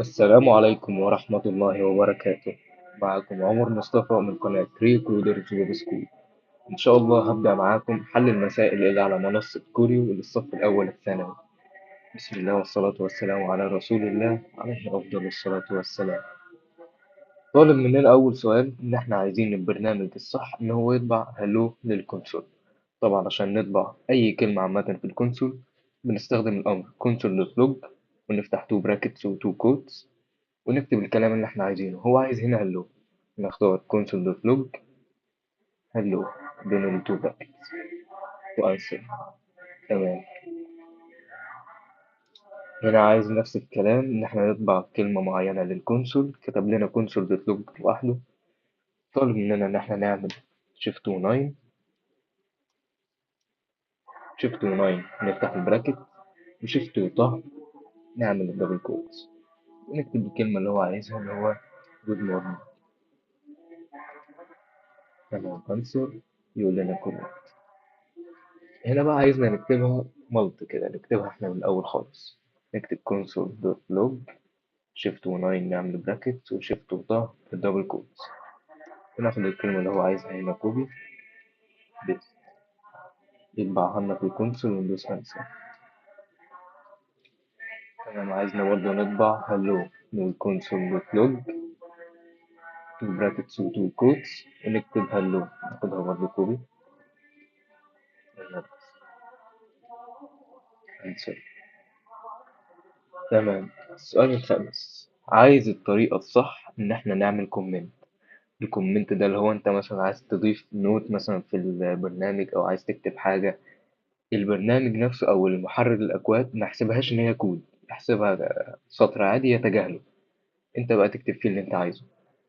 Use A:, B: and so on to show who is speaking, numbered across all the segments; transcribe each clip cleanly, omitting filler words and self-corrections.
A: السلام عليكم ورحمة الله وبركاته. معكم عمر مصطفى من قناة ريكودرز ويب سكول. إن شاء الله هبدأ معاكم حل المسائل اللي على منصة كوريو للصف الأول الثانوي. بسم الله والصلاة والسلام على رسول الله عليه أفضل الصلاة والسلام. طالب مننا أول سؤال إن إحنا عايزين البرنامج الصح إن هو يطبع hello لل console. طبعا عشان نطبع أي كلمة عامة في ال console بنستخدم الأمر console.log ونفتح 2 brackets و 2 quotes ونكتب الكلام اللي احنا عايزينه. هو عايز هنا hello، نختار console.log hello بين ال 2 brackets و answer. تمام. هنا عايز نفس الكلام إن احنا نطبع كلمة معينة لل console، كتب لنا console.log لوحده. طالب مننا إن احنا نعمل shift و 9، shift و 9 نفتح ال bracket و shift و ط نعمل ال double quotes ونكتب الكلمة اللي هو عايزها اللي هو good morning. تمام، answer يقول لنا correct. هنا بقى عايزنا نكتبها ملط كده، نكتبها احنا من الأول خالص. نكتب console.log shift و 9 نعمل bracket و shift و ط ال double quotes وناخد الكلمة اللي هو عايزها هنا copy paste يطبعها لنا في ال console وندوس answer. تمام، عايزنا برضه نطبع hello، نقول console.log 2 brackets و 2 quotes ونكتب hello، ناخدها برضه copy answer. تمام. السؤال الخامس عايز الطريقة الصح إن إحنا نعمل comment. ال comment ده اللي هو أنت مثلا عايز تضيف note مثلا في البرنامج أو عايز تكتب حاجة، البرنامج نفسه أو المحرر الأكواد ما يحسبهاش إن هي كود، يحسبها سطر عادي يتجاهله، أنت بقى تكتب فيه اللي أنت عايزه.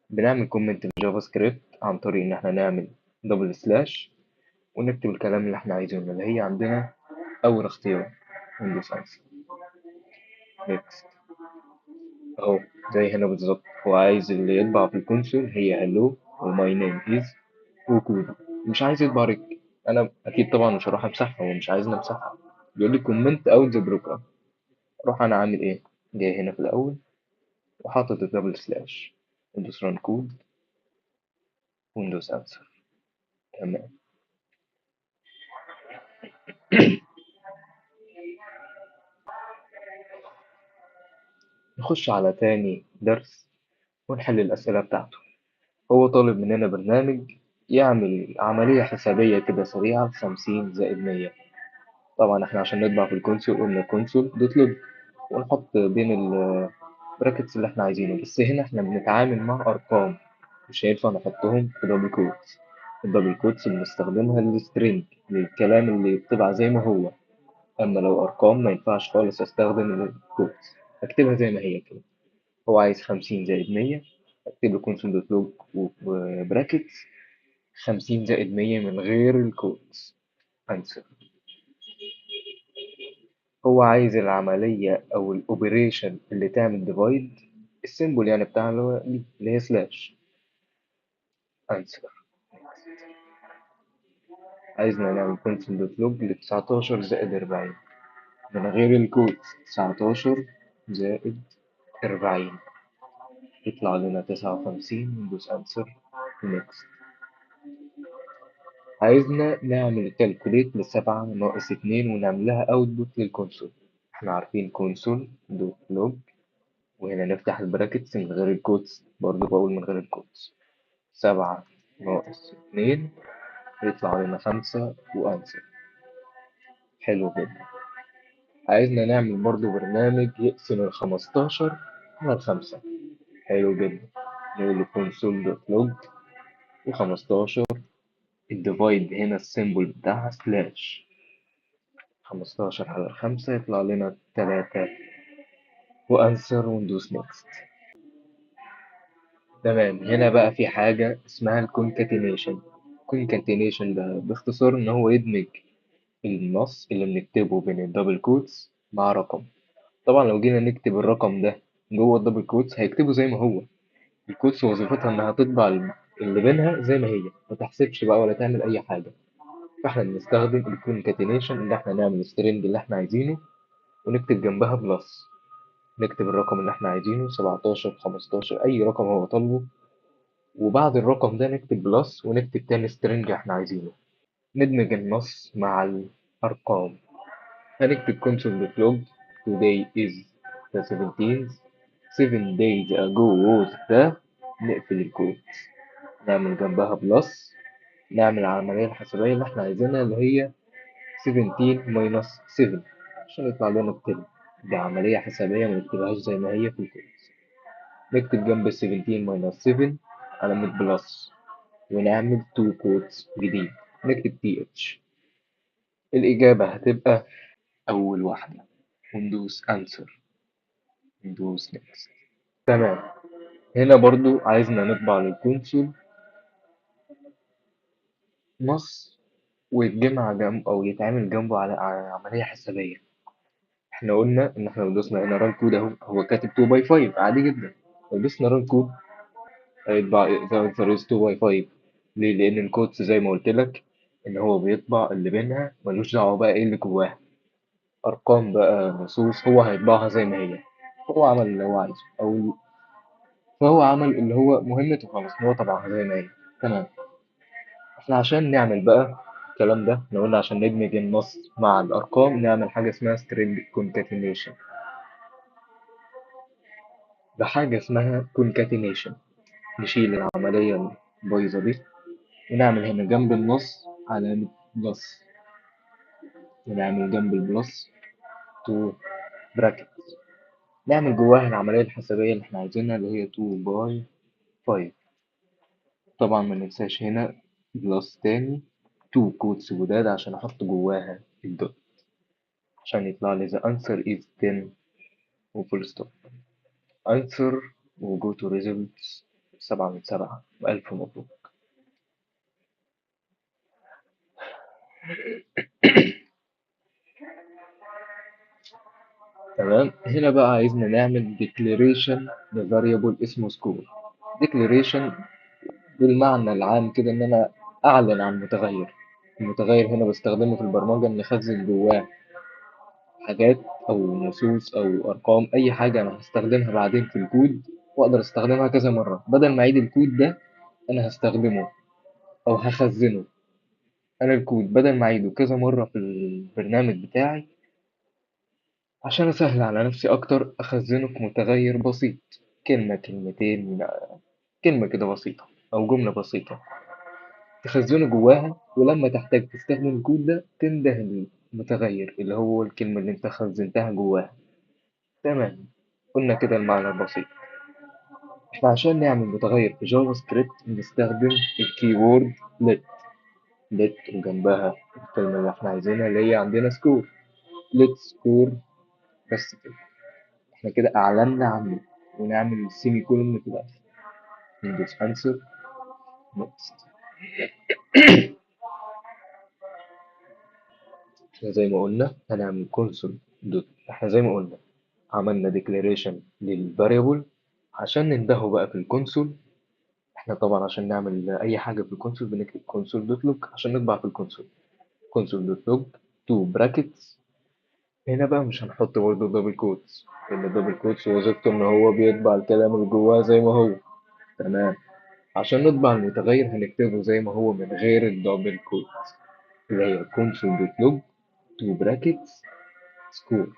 A: بنعمل comment في JavaScript عن طريق إن إحنا نعمل double slash ونكتب الكلام اللي إحنا عايزينه، اللي هي عندنا أول اختيار وندوس answer. next أهو زي هنا بالظبط، هو عايز اللي يطبع في ال console هي hello و my name is وكود، مش عايز يطبع ريك. أنا أكيد طبعا مش هروح أمسحها، هو مش عايزني أمسحها، بيقول لي comment out the program. أروح أنا عامل إيه؟ جاي هنا في الأول وحاطط ال double slash وندوس run code وندوس answer. تمام. نخش على تاني درس ونحل الأسئلة بتاعته. هو طالب مننا برنامج يعمل عملية حسابية كده سريعة 50 زائد 100. طبعا احنا عشان نطبع في ال console قلنا console dot log ونحط بين ال brackets اللي احنا عايزينه، بس هنا احنا بنتعامل مع أرقام مش هينفع نحطهم في double quotes. ال double quotes بنستخدمها لل string، للكلام اللي يطبع زي ما هو، أما لو أرقام ما ينفعش خالص أستخدم ال quotes، أكتبها زي ما هي كده. هو عايز 50 زائد 100، أكتب له console dot log و brackets 50 زائد 100 من غير ال quotes. answer. هو عايز العملية أو ال operation اللي تعمل divide، ال symbol يعني بتاعها اللي هو دي، اللي هي slash. answer. عايزنا نعمل console dot log ل 19 زائد 40 من غير ال quotes، 19 زائد 40 يطلع لنا 59، ندوس answer next. عايزنا نعمل calculate ل7 ناقص 2 ونعمل لها output لل console. احنا عارفين console dot log، وهنا نفتح ال brackets من غير ال quotes، برضو بقول من غير ال quotes، 7 ناقص 2 يطلع لنا 5 و answer. حلو جدا. عايزنا نعمل برضو برنامج يقسم ال15 على ال5. حلو جدا. نقول له console dot log و15، ال divide هنا ال symbol بتاعها slash، 15 على ال5 يطلع لنا 3 و answer وندوس next. تمام. هنا بقى في حاجة اسمها ال concatenation. concatenation ده باختصار إن هو يدمج النص اللي بنكتبه بين ال double quotes مع رقم. طبعا لو جينا نكتب الرقم ده جوه ال double quotes هيكتبه زي ما هو. ال quotes وظيفتها إنها تطبع اللي بينها زي ما هي، ما تحسبش بقى ولا تعمل أي حاجة. فإحنا بنستخدم ال concatenation إن إحنا نعمل string اللي إحنا عايزينه ونكتب جنبها plus. نكتب الرقم اللي احنا عايزينه 17 15 اي رقم هو طالبه، وبعد الرقم ده نكتب plus ونكتب تاني string احنا عايزينه. ندمج النص مع الارقام. هنكتب console.log today is the 17th 7 days ago was the، نقفل ال quote، نعمل جنبها plus، نعمل العملية الحسابية اللي احنا عايزينها اللي هي 17 minus 7 عشان يطلع لنا ال 10. دي عملية حسابية ما نكتبهاش زي ما هي في الكود. نكتب جنب 17 minus 7 علامة plus ونعمل 2 quotes جديد، نكتب th. الإجابة هتبقى أول واحدة، وندوس answer، ندوس next. تمام. هنا برضو عايزنا نطبع لل console نص ويتجمع جنب أو يتعمل جنبه على عملية حسابية. احنا قلنا إن احنا لو دوسنا هنا run code أهو، هو كاتب 2 by 5 عادي جدا. لو دوسنا run code هيطبع the answer is 2 by 5. ليه؟ لأن ال quotes زي ما قلت لك إن هو بيطبع اللي بينها، ملوش دعوة بقى إيه اللي جواها، أرقام بقى نصوص، هو هيطبعها زي ما هي. هو عمل اللي هو عايزه، أو فهو عمل اللي هو مهمته خلاص، إن هو طبعها زي ما هي. تمام. احنا عشان نعمل بقى الكلام ده، احنا قلنا عشان ندمج النص مع الأرقام نعمل حاجة اسمها string concatenation. بحاجة اسمها concatenation، نشيل العملية البايظة دي ونعمل هنا جنب النص علامة plus، ونعمل جنب ال plus 2 bracket، نعمل جواها العملية الحسابية اللي احنا عايزينها اللي هي 2 by 5. طبعا ما ننساش هنا plus تاني 2 quotes جداد عشان احط جواها ال dot عشان يطلع لي the answer is 10 و full stop. answer و go to results 7 من 7، وألف مبروك. تمام. هنا بقى عايزنا نعمل declaration ل variable اسمه score. declaration بالمعنى العام كده إن أنا أعلن عن متغير. المتغير هنا بستخدمه في البرمجة إن أخزن جواه حاجات أو نصوص أو أرقام، أي حاجة أنا هستخدمها بعدين في الكود وأقدر أستخدمها كذا مرة. بدل ما أعيد الكود ده أنا هستخدمه أو هخزنه. أنا الكود بدل ما أعيده كذا مرة في البرنامج بتاعي، عشان أسهل على نفسي أكتر أخزنه في متغير بسيط، كلمة كلمتين، كلمة كده بسيطة أو جملة بسيطة تخزنه جواها، ولما تحتاج تستخدم الكود ده تنده المتغير اللي هو الكلمة اللي انت خزنتها جواها. تمام. قلنا كده المعنى البسيط. احنا عشان نعمل متغير في JavaScript بنستخدم ال keyword let، let وجنبها الكلمة اللي احنا عايزينها اللي هي عندنا score، let score، بس كده. احنا كده اعلنا عنه، ونعمل semicolon في الاخر، ندوس answer next. احنا زي ما قلنا هنعمل console dot، احنا زي ما قلنا عملنا declaration لل variable عشان نندهه بقى في ال console. احنا طبعا عشان نعمل اي حاجة في ال console بنكتب console dot log عشان نطبع في ال console، console dot log 2 brackets. هنا بقى مش هنحط برضه double quotes، لان double quotes وظيفته ان هو بيطبع الكلام اللي جواه زي ما هو. تمام. عشان نطبع المتغير هنكتبه زي ما هو من غير ال double quotes اللي هي console dot log 2 brackets score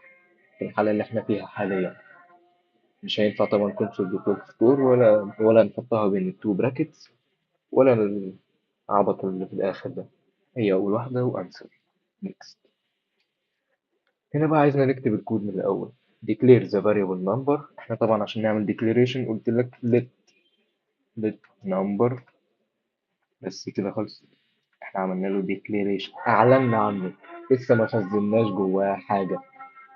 A: في الحالة اللي احنا فيها حاليا. مش هينفع طبعا console dot log score ولا نحطها بين ال 2 brackets ولا العبط اللي في الآخر ده. هي أول واحدة و answer next. هنا بقى عايزنا نكتب الكود من الأول. declare the variable number. احنا طبعا عشان نعمل declaration قلت لك let number، بس كده خالص. احنا عملنا له declaration، أعلنا عنه، لسه ما خزناش جواه حاجة.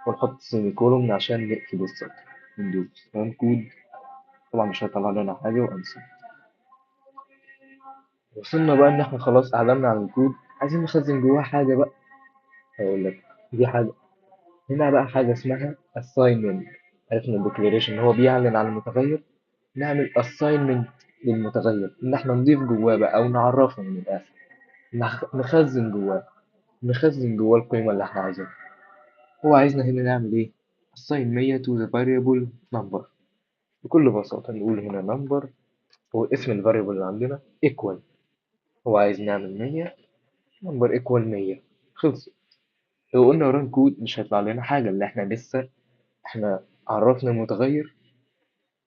A: ونحط semicolon عشان نقفل السطر، ندوس run code. طبعا مش هيطلع لنا حاجة و answer. وصلنا بقى إن احنا خلاص أعلنا عن الكود، عايزين نخزن جواه حاجة بقى. هقول لك دي حاجة هنا بقى، حاجة اسمها assignment. عرفنا ال declaration إن هو بيعلن عن المتغير، نعمل assignment للمتغير إن احنا نضيف جواه بقى أو نعرفه من الآخر، نخزن جواه، نخزن جواه القيمة اللي احنا عايزينها. هو عايزنا هنا نعمل إيه؟ Assign 100 to the variable number. بكل بساطة نقول هنا number هو اسم ال variable اللي عندنا equal، هو عايز نعمل 100، number equal 100، خلصت. لو قلنا run code مش هيطلع لنا حاجة، اللي احنا لسه عرفنا المتغير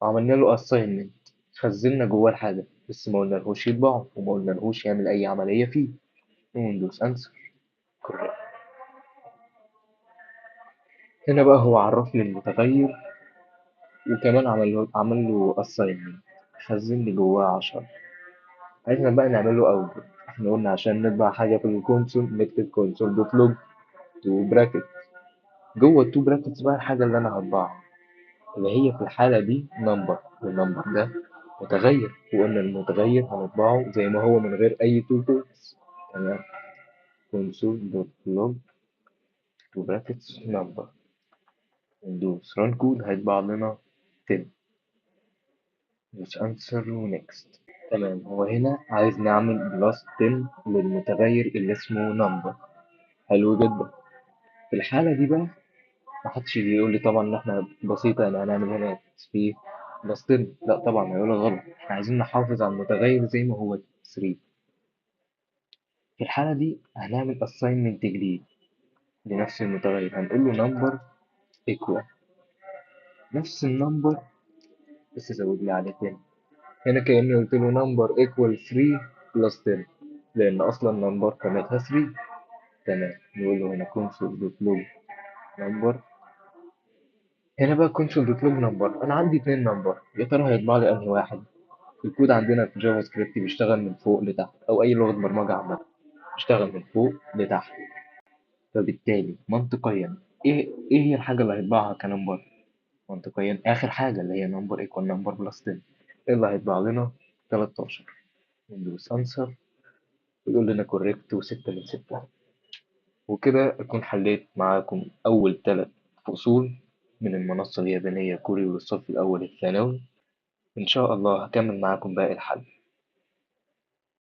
A: وعملنا له assignment، خزنا جواه الحاجة، بس ما قلنا لهوش يطبعه وما قلنا لهوش يعمل أي عملية فيه. وندوس answer correct. هنا بقى هو عرف لي المتغير وكمان عمل له assignment، خزن لي جواه 10. عايزنا بقى نعمل له output. احنا قلنا عشان نطبع حاجة في ال console نكتب console dot log two bracket، جوه ال two brackets بقى الحاجة اللي أنا هطبعها اللي هي في الحالة دي number، وال number ده متغير، وقلنا المتغير هنطبعه زي ما هو من غير أي two quotes. تمام، console dot log two brackets number، ندوس run code هيطبع لنا 10. ندوس answer و next. تمام، هو هنا عايز نعمل plus 10 للمتغير اللي اسمه number. حلو جدا. في الحالة دي بقى ما حدش يجي يقول لي طبعا ان احنا بسيطة يعني هنعمل هنا في plus 10، لا طبعا هيقول لك غلط، احنا عايزين نحافظ على المتغير زي ما هو 3. في الحالة دي هنعمل assignment جديد لنفس المتغير، هنقول له number equal نفس ال number بس زود لي عليه 10. هنا كأني قلت له number equal 3 plus 10، لأن أصلا number قيمتها 3. تمام، نقول له هنا console dot log number. هنا بقى console dot log number، أنا عندي 2 number، يا ترى هيطبع لي أنهي واحد؟ الكود عندنا في JavaScript بيشتغل من فوق لتحت، أو أي لغة برمجة عامة بيشتغل من فوق لتحت، فبالتالي منطقيا إيه هي الحاجة اللي هيطبعها ك number؟ منطقيا آخر حاجة اللي هي number equal number plus 10، إيه اللي هيطبع لنا؟ 13. ندوس answer ويقول لنا correct و6 من 6. وكده أكون حليت معاكم أول 3 فصول من المنصة اليابانية كوريو للصف الأول الثانوي. إن شاء الله هكمل معاكم باقي الحل.